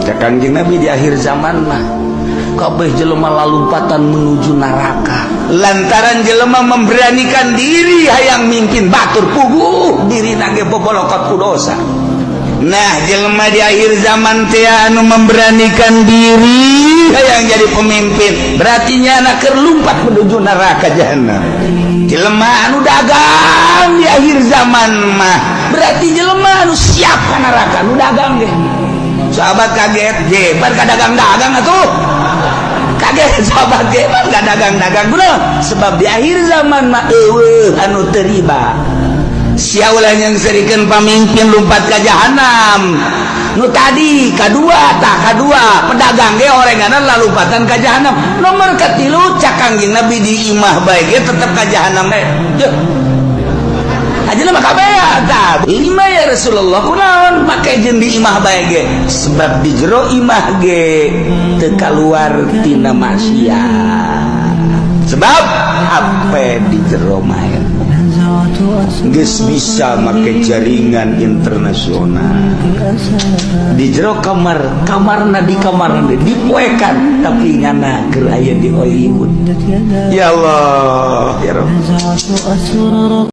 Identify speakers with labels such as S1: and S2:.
S1: Cek Kangjeng Nabi, di akhir zaman mah kabeh jelema lalumpatan menuju neraka lantaran jelema memberanikan diri hayang mimpin batur, puguh diri nage bobolokot ku dosa. Nah, jelema di akhir zaman teh anu memberanikan diri hayang jadi pemimpin, berarti nyana keur lumpat menuju neraka jahanam. Jelema anu dagang di akhir zaman mah berarti jelema anu siap ka neraka, anu dagang ge. Sahabat kaget, jebar ka dagang-dagang atuh. Kaget sahabat ge, ka dagang-dagang. Kunaon? Sebab di akhir zaman mah euweuh anu teu riba. Sia ulah nyeungseurikeun pamimpin lumpat ka jahanam. Nu tadi kadua, tah kadua pedagang ge orenganan lalumpatan ka jahanam. Nomor katilu, cak Kangjeng Nabi, di imah bae ge tetep ka jahanam we. Aja mah kabeh tah lima ya Rasulullah, kunaon make jeung di imah bae ge? Sebab di jero imah ge teu kaluar tina maksiat, sebab HP di jero main geus bisa make jaringan internasional. Di jero kamar, kamarna di kamar dipoekan, tapi ngana keur aya di Hollywood. Ya Allah, ya Rabb.